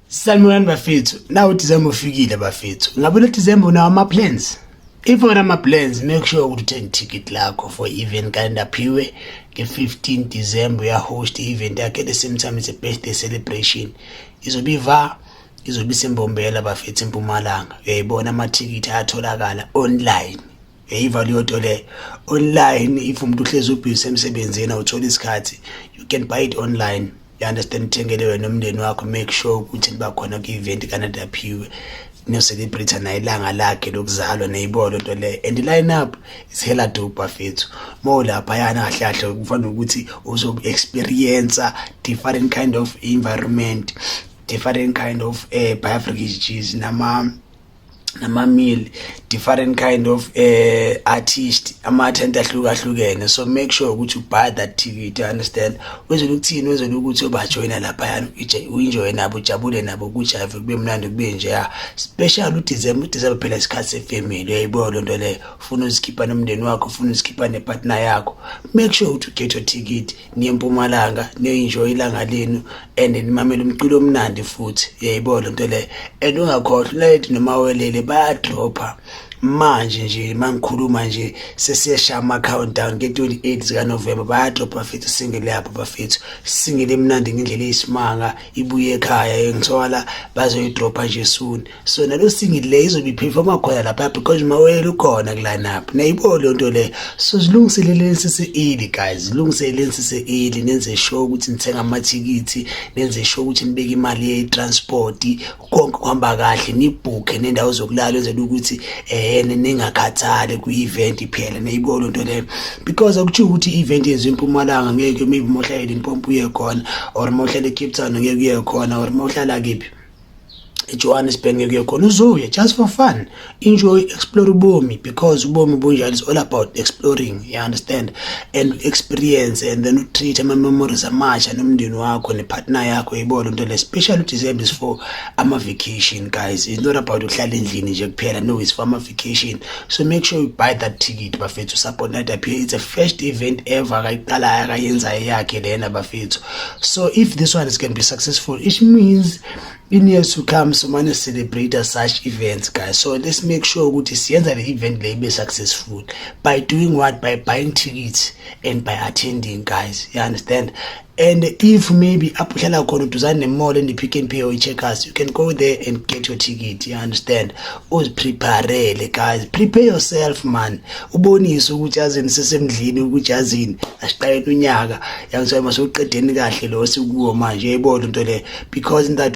Sanibonani bafethu, nawu December ufikile bafethu. Ngabe lo December unawo ama-plans? If unama-plans, make sure ukuthi uthenge ticket lakho for event kaNdaphiwe nge-15 December. Uya-host i-event yakhe, at the same time it's a birthday celebration. Izobe iva izobe iseMbombela bafethu, eMpumalanga. Uyayibona, amathikithi ayatholakala online. Uyayiva leyo nto leyo, online. If umuntu uhlezi ubhizi emsebenzini, awuthola isikhathi, you can buy it online, you understand? Uthengele wena nomndeni wakho. Make sure ukuthi niba khona kwi-event kaNandaphiwe, niyo-celebrate naye ilanga lakhe lokuzalwa. Neyibona lento leyo, and line up is hella dope bafethu. Mawulaphayana kahle kahle kufanele ukuthi uzo-experience different kind of environment, different kind of beverages nama meal, different kind of artist, ama-talent ahlukahlukene. So make sure ukuthi u-buy that ticket, you understand? Wenzela ukuthini? Wenzela ukuthi ubajoyina laphayana, u-enjoye nabo, ujabule nabo, kujive, kube mnandi, kube njeya special. UDecember, uDecember phela isikhathi sefamily. Uyayibona loo nto leyo? Ufuna uzikhipha nomndeni wakho, ufuna uzikhipha nepartner yakho, make sure ukuthi uget your ticket, niye eMpumalanga, niyo-enjoy ilanga lenu and nimamele umculo omnandi futhi. Uyayibona loo nto leyo? And ungakhohlwa, uNaledi noMawelele bayadropha manje nje. Mangikhuluma nje sesiyeshaya ama-countdown nge-28 zikaNovemba, bayadropha bafethu single yabo bafethu, single emnandi ngendlela eyisimanga, ibuye ekhaya. Ngithola bazoyidropha nje soon, so nalo single le izobe iperforma khona lapha because Mawelele ukhona ku-line up. Nayibona leyo nto leyo? So zilungiseleleni sise-early guys, zilungiseleleni sise-early, nenze sure ukuthi nithenga amathikithi, nenze sure ukuthi nibeke imali ye-transport, konke kuhamba kahle, nibhukhe nendawo zokulala, wenzela ukuthi ningakhathali kwi-event phela. Neyibona lento leyo? Because akutshiwo ukuthi i-event yenziwe eMpumalanga ngeke maybe mawuhlala eLimpopo uye khona, or mawuhlala eCape Town ngeke uye khona, or mawuhlala kephi eJohannesburg ngeke uye khona. Uzoya just for fun, enjoy, explore ubomi, because ubomi bunjalo, is all about exploring, you understand, and experience and then utreat ama-memories amasha nomndeni wakho nepartner yakho. Yibona into le. Especially uDecember is for ama-vacation guys, it's not about uhlala endlini nje kuphela. No, it's for ama-vacation. So make sure you buy that ticket bafethu, support Nandaphiwe. It's a first event ever akayiqalayo, akayenzayo yakhe lena bafethu. So if this one is going to be successful, it means in years to come somane celebrate such events guys. So let's make sure ukuthi siyenza le event le ibe successful by doing what? By buying tickets and by attending guys, you understand? And if maybe apho uhlala khona uduzane nemall and Pick n Pay or Checkers, you can go there and get your ticket, you understand? Uzipreparele guys, prepare yourself man, ubonise ukuthi yazini sesemdlini, ukuthi yazini asiqaleni unyaka, yangizwa, masewuqedeni kahle lo sikuwo manje. Uyayibona into le? Because in that